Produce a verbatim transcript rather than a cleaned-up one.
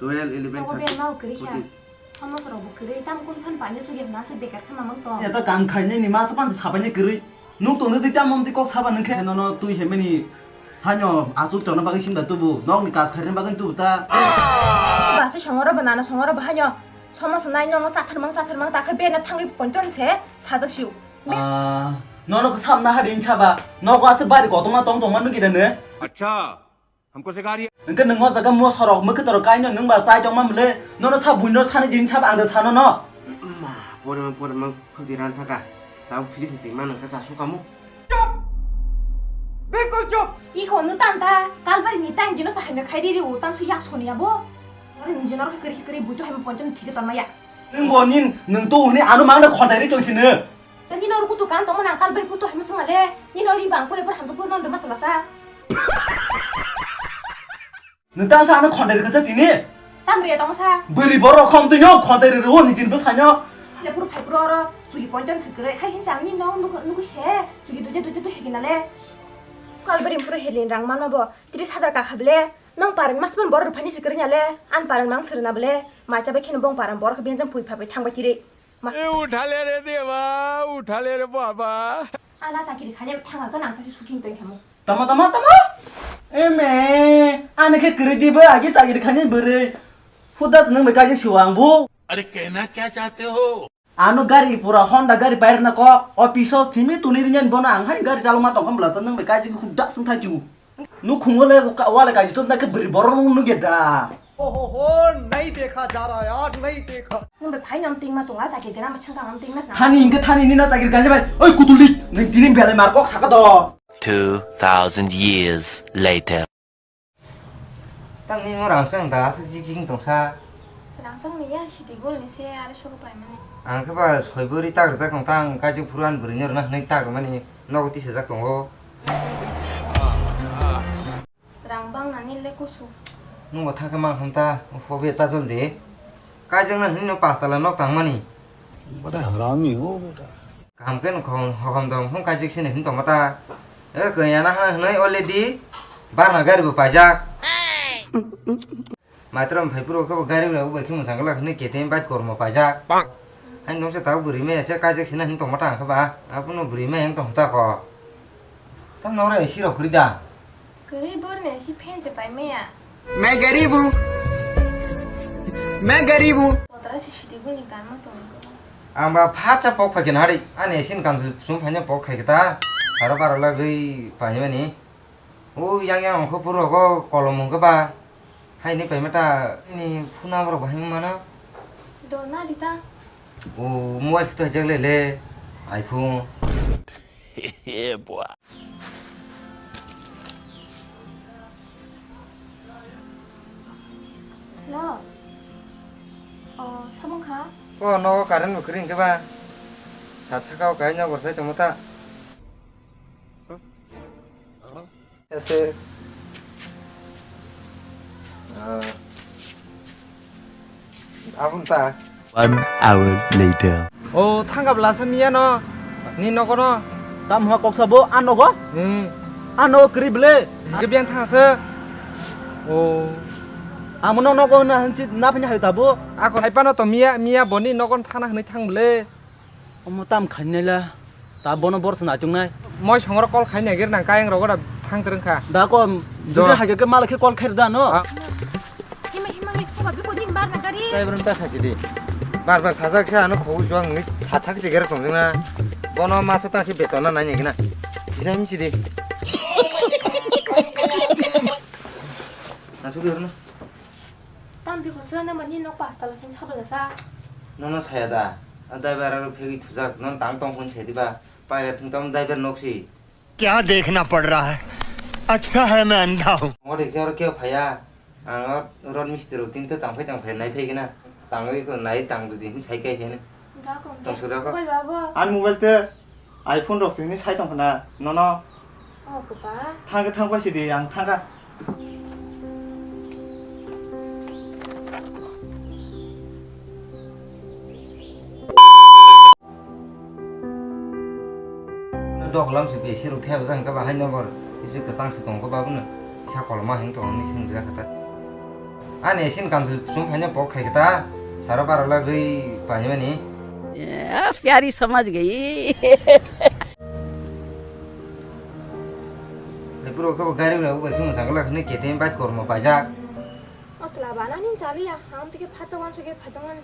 Twelve, eleven, Nogo thirteen, bel mau kwrwi kha. Fourteen. Somo soro bo kwrwi, tam kun phan pani sugya hwnwi aswk bekar khe mamang tong. Ya ta kam khainai ni masa pan sabai ni kwrwi. Nuk tong di tam mom ti kok saba nung khe nono twi hemani hanyo achuk tongna bagwi sim da tubu. Nok ni kas khairni bagwi tubu ta. Ba se songoro bo nana songoro bo hanyo. Somo sonai nono chathar mang chathar mang ta khe bena thangwi ponchon se sajak siu. Ah, nono khe sam na ha din saba. Nogo ase bari kotoma tong tong man nung gida ne. Acha. Hamko sikha rahi hai. Hwnkhe nwng o jaga mo sorok mwkhwtwrok kaino nwng ba chai tongma mle, nono sa buino sani din sab ang da sano no. Ma, porima, porima, khudi ran thaka. Tao fridge ni twi mano kha cha su kamu. Chup! Bilkul chup! Iko nwng tan ta, kalbari ni tan dino sa hamya khai ri ri u, tam si yak soni abo. Ore ni jino ro kri kri bujo hamya ponchon thike ton ma ya. Nwng bo nin, nwng to hwnwi ano mang da khonthai ri chong sino. Nini no rukutu kan tongma nang kalbari putu hai musung ale. Nini no ri bang pore pore hamjak pore non rema salasa. Nwng tang sa ano khonthai rwkha sa tini. Tam ri tongma sa. Bwrwi borok khom twi no khonthai rwrwo ni chin bwsai no. Le puru phai puru oro chuli ponchon sikre. Hai hin chang ni no nuku nuku se. Chuli duje duje tu hegina le. Kalbari puru helin rang mano bo. Tiri sadar ka khable. Nong paran mas ban borok phani sikre nyale. An paran mang sirna bole. Macha bai kheno bong paran borok benjam pui phabai thang bai tiri. Mas- ए उठा ले रे देवा, उठा ले रे बाबा। Ana chakiri khani thanga to nang kasi suking tei khamo. Tama, tama, tama. Eme, ane khe kwrwi dibo, agi chakiri khani bwrwi. Hudas nwng bai kaijak siwa ang bu. अरे कहना क्या चाहते हो? Ano gari pura Honda gari pairna ko, office o thimi tuni rinyan bono ang hai gari chaloma tong kham blasa nwng bai kaijak hudas wng thai chiu. Nukhungo le ka-, wale kaji tut na khe bwrwi borok rok nugya da. ओहो हो, नहीं देखा जा रहा यार, नहीं देखा। Nwng bai phai nom tingma tonga, chakri gana ma thangka nom tingna sna. Thani hingke thani nina chakri gana bai. Oi kutuli, nwng tini belai mar kok saka do. Two thousand years later. Tamni mo rang chang da, aswk jik jik tongsa. Rang chang ni ya, siti gol ni se, are soro pai mani. Ang khe ba soi bwrwi tak rwjak tong tang, kaijak phuru ani bwrwi no rwna hwnwi tak rwmani nogo tisajak tongo. Rang bang nani le kusu. Nungbo thangkhe mang hamta, phobe ta joldi. Kaijakna hwnwi no pastala nok tangmani. Bada harami ho beta. Kaham khe no khon hokom dom hwn kaijak sini hwn tongma ta. E kanya na hwnwi already barna gari bo paijak. Maitro phai puro khe bo gari bai ubai khe mwchang glak hwnwi K T M bike kormo paijak. Bang. Hain dongsa tabuk bwrwi maya se kaijak sina hwn tongma ta ang khe ba. Abono bwrwi maya wng tong ta kho. Tam nore A C rok kwrwi da. Kwrwi borni A C fan se pai maya. मैं गरीब हूँ, मैं गरीब हूँ। Kotra se sidi boni kanma tong. Ang ba phatsa pok phai khe nari. Ani A C ni kansul sum phaina pok khai khe ta. Saro baro lagri paimani. O yang yang ongkho puro go kolom ongkhe ba. Hai ni paima ta ni phuna borok bahai mano. Do na di ta. O mobile sito hajak le le. iPhone. Yeah, boy. Hello. O, samung kha? O, nogo current bo kwrwi hwnkhe ba. Sa saka o kainwi borsa tongma ta. Ese. Ah. Abun ta. One hour later. O, thangkha bwlasa miya no. Ni nogo no. Tam hwnba koksa bo, a nogo? Hmm. A nogo kwrwi bwle. Hwnkhe biyang thangsa. O. Amo no nogo hwnna hwnsi na phanya hai tabo. Ako hai pano to miya, miya boni nogo thana hwnwi thang bwle. Omo tam khainai la, ta bono borsa naituknai. Moi songrok call khainai gir nang kayang rogo da thang twrwng kha. Da ko, Do. Jodi hage ke mala khe call khair da no. Ah. Hima, hima, le, soba, biko din bar na gari. Tai brum ta sasi di. Bar bar sajak sa ano khou juang ni sathak jigera tong na. Bono masa ta khe beton na nai gina. Kisa mi si di. Asuk yorno. Tam biko sila na mani nok pas tala sing sabla sa. Nono saya da. A driver aro phegi thujak non tang tong hwn sai diba. Pai thung tam driver nok si. क्या देखना पड़ रहा है? अच्छा है मैं अंधा हूँ। Ore khe oro khe phaya. Ang oro mistri tin to tang phai tang phai nai phai gina. Tang oi ko nai tang di hin sai kai hin. Tong sura ko. An mobile te iPhone rok singni sai tong khna nono. O kwpa. Thangkhe thang pai sidi ang thangkha. Doklam se besi rok thep jang ka bahai nobor. Isi kwchang se tong ko babu no. Isa kolma hing tong ni sing ja kata. Ani sin kamsil sum phanya pok khai kita. Saro baro la gwi paimani. ए, प्यारी समझ गई। Lepuro ke gari la ubai khum sangla ne ketem bike kormo paja. Asla bana nin chali ya. Ham tike phacha wan suke phacha wan.